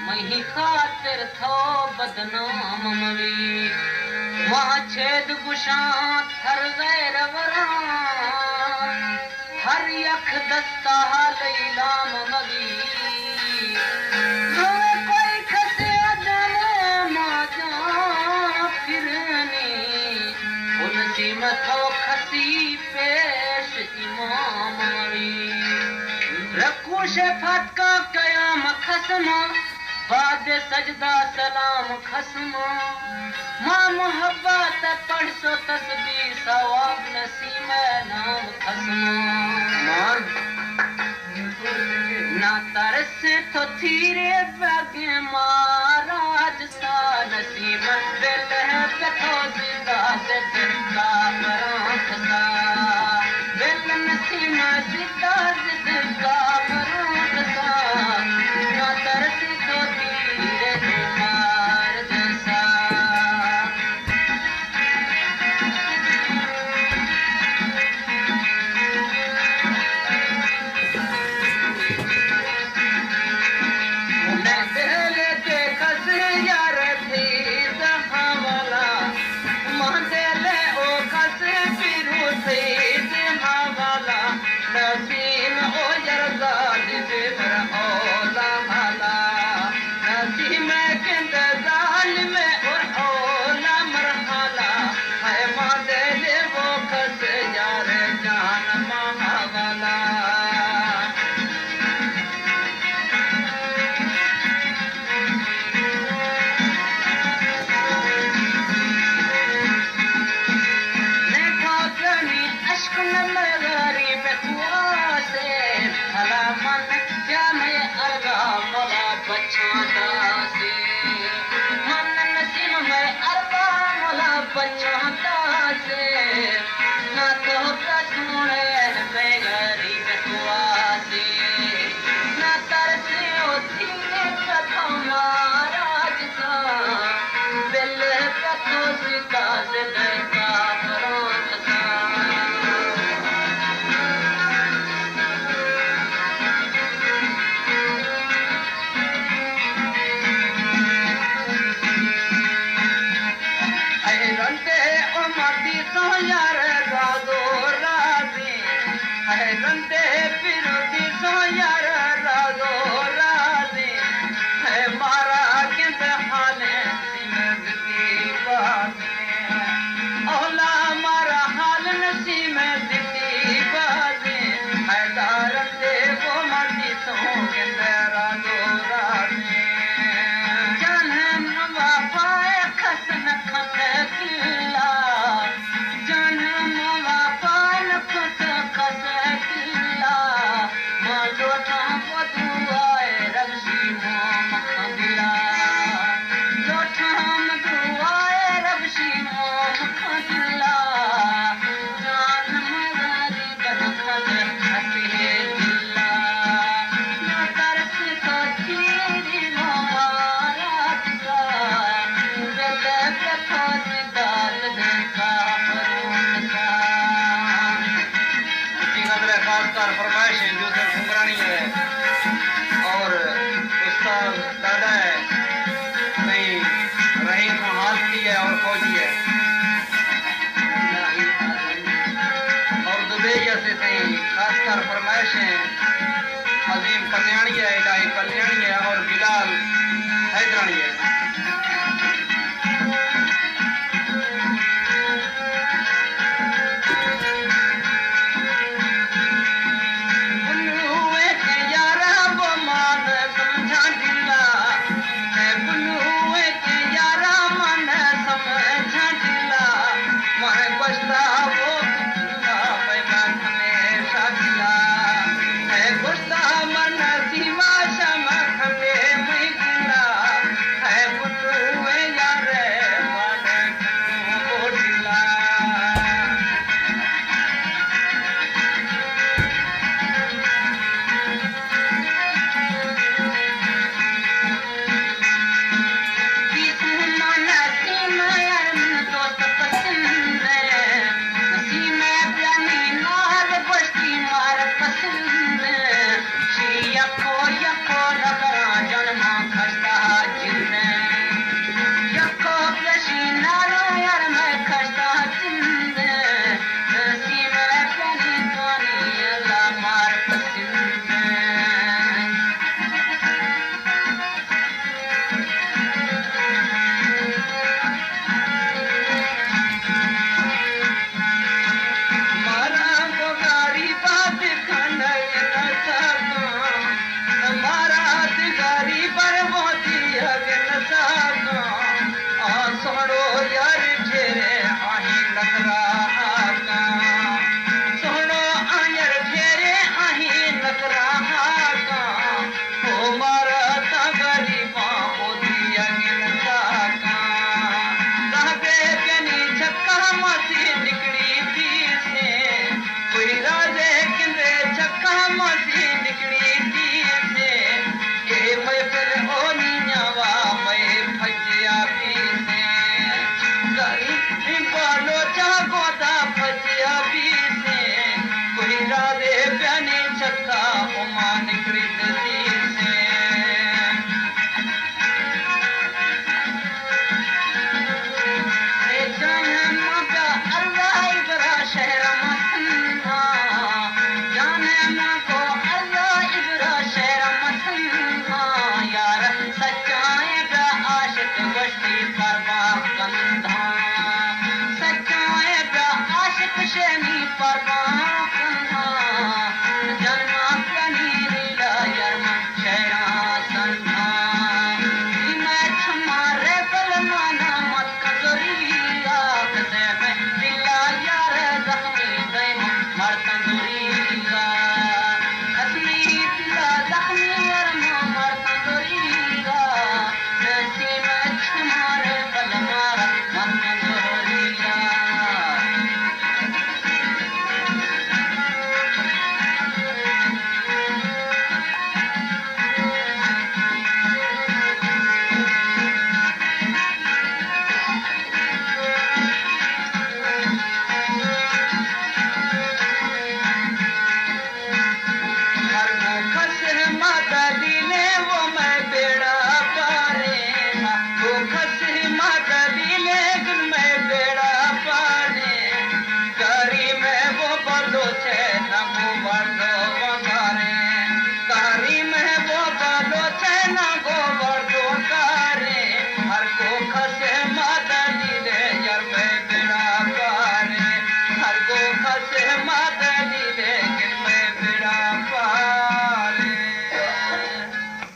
مئی خاطر تو بدنام مبی۔ ما چید گشاں ہر غیر وراں، ہر یک دستا لیلام مبی۔ دوئے پئی کسے آجاں ما جاں پھرنی، او نسیم تو کسی پیش امام مبی۔ رکوش پھاتکا قیام خصماں، بعد سجدہ سلام خصماں۔ ما محبت پڑھ سو تسبیح ثواب نسیم نام خصماں۔ نہ ترس تو تیرے بگے مارا جسا نسیم، بل ہے پہ تو زندہ سے دل کا پرانت سا۔ بل نسیم زندہ سے دل کا پرانت سا۔ نہ ترس تو تیرے مار جسا۔ من دل تے کس یار تھی زہاں والا، من دل او کس پیرو تھی زہاں والا، نسیم او یار زادی سے پر اولا حالا۔ نسیم کند ظالم اور اولا مرحلہ، ہے ما دل وہ کس یار جان محاولا۔ نہ ٹھاکرانی اشکن مئے غریب خواست، بھلا من جامِ ارغا ملا بچاں دا